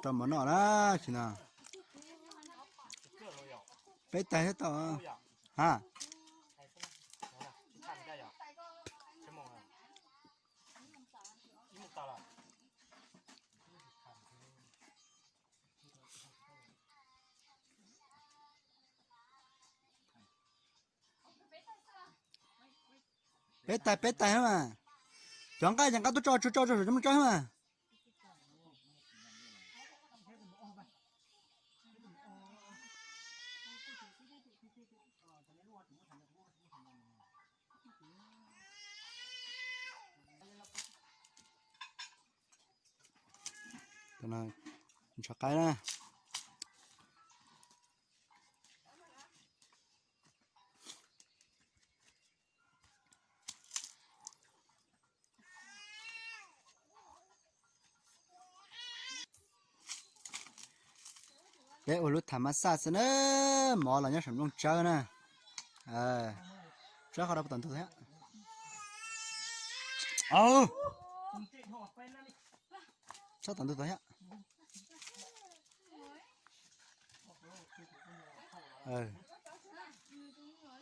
Tom rau mov noj na, tsis no. Peb tais thiab tau. Ha. Peb tais, peb tais mas. Cov nqaij ces nqa tuaj tso, tso tso saum cov maj tsawb mas. Ntshai qaib na. Peb ua lub tham mas xaj xwb na, mov los nyob saum nplooj tsawb na. Tsob qhov rau tom ntug thiab. Tsob tom ntug thiab.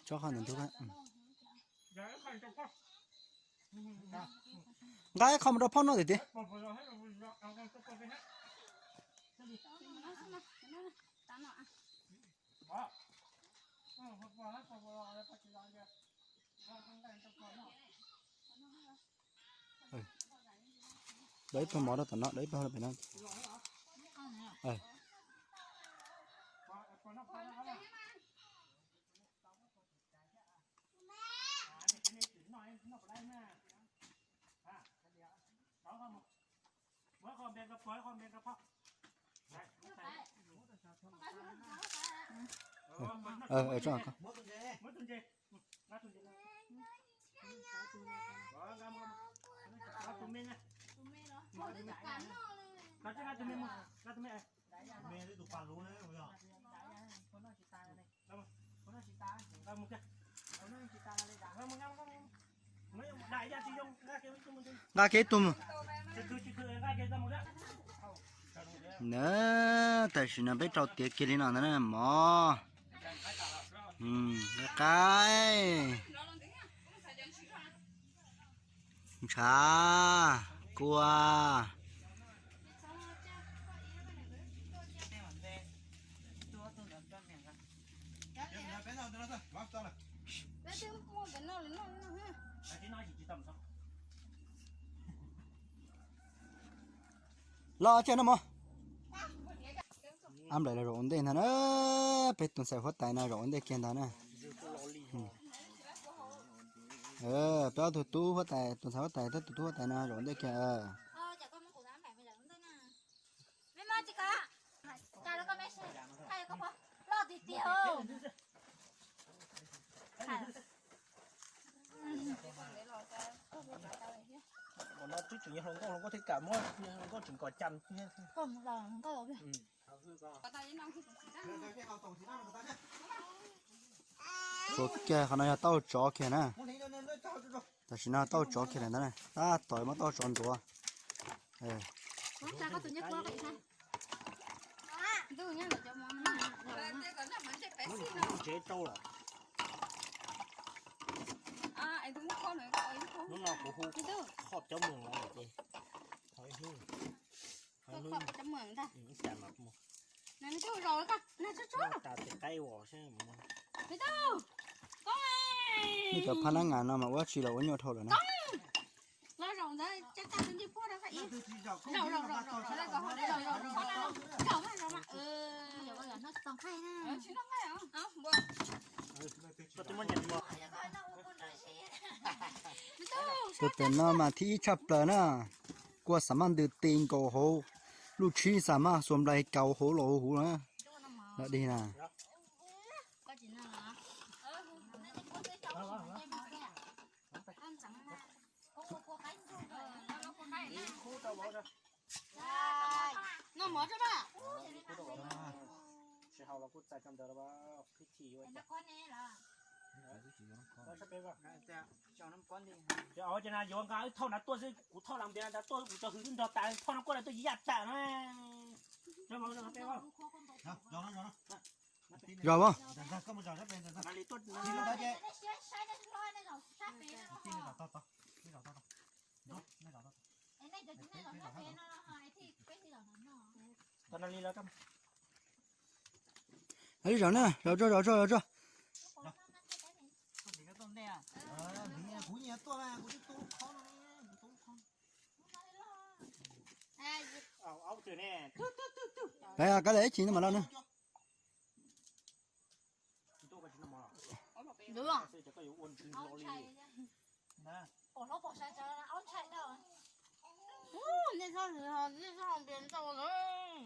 Tsob qhov tom ntug. Nqa ib qho mus rau phauj noj tiag tiag. Dawb ib pluag mov rau tom no, dawb ib pluag rau pem no. Nqa kiag ib tug mus. Na, tam sim no peb rau tiav kiag li no ntag na mov, qaib, ntshav, kua. Los cia no mog. Ab nplaim los zaum ua ntej ntag na, peb tus ntxhais huab tais no zaum ua ntej kiag ntag na. Peb ob tug tub huab tais, tus ntxhais huab tais thiab tus tub huab tais no zaum ua ntej kiag. Ua no twb tseem yog hluas nkauj, hluas nkauj thiaj kam muab, hluas nkauj tseem kom cam. Ua kiag qhov no yog tauj tsov kiag na. Tam sim no tauj tsov kiag lawm ntag na, tab tom muab tauj tsov ntxuav. Ntsev rau lawm. Hnub no kuv hu qhov cov moos los ces thov ib hnub, ib xya mas mus tas tes qaib os. Nej cov phab nab ngas no mas ua dab tsi los ua nyuaj dhau lawm na. Tus tes no mas thib ib tshaj plaws na, kua xav maj ntws ti nkaus hauv, lub tshib xav maj xuas nplaig kaus hauv los huv na. Lam dig na. Ces yuav nqa wb thauj nrad tuaj xwb, kuv thauj las npias nrad tuaj kuv tau hws twb nrog tas, thauj no kuaj las tuaj yaj tas na. Zos mas. Ib zos na, zos tso, zos tso, zos tso. Kuv nyiam tuaj mas kuv twb tu lub khob no, kuv tu lub khob. Kav liam ib chim no mam los na. Nej txhob hais, nej txhob hais npias ntau lawm.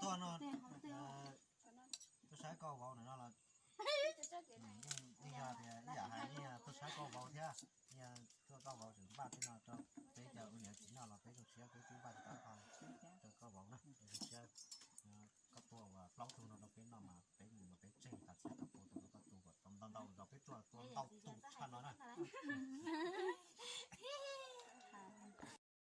Tuaj no, tuaj saib koj vauv no los, yeej yog tias ib yam hais, yeej yog tuaj saib koj vauv thiab, yeej yog tuaj koj vauv tseem npaj tej no rau peb cov ua niam txiv noj los peb zoo siab peb twb npaj tau qhov rau koj vauv na, zoo siab. Koj tuaj ua plaub tug no rau peb noj mas peb mus mas peb tseg tas txhia tau pua tus rau koj tu kom tau ntau ntau zos peb tuaj tua ntau tus tshaj no na.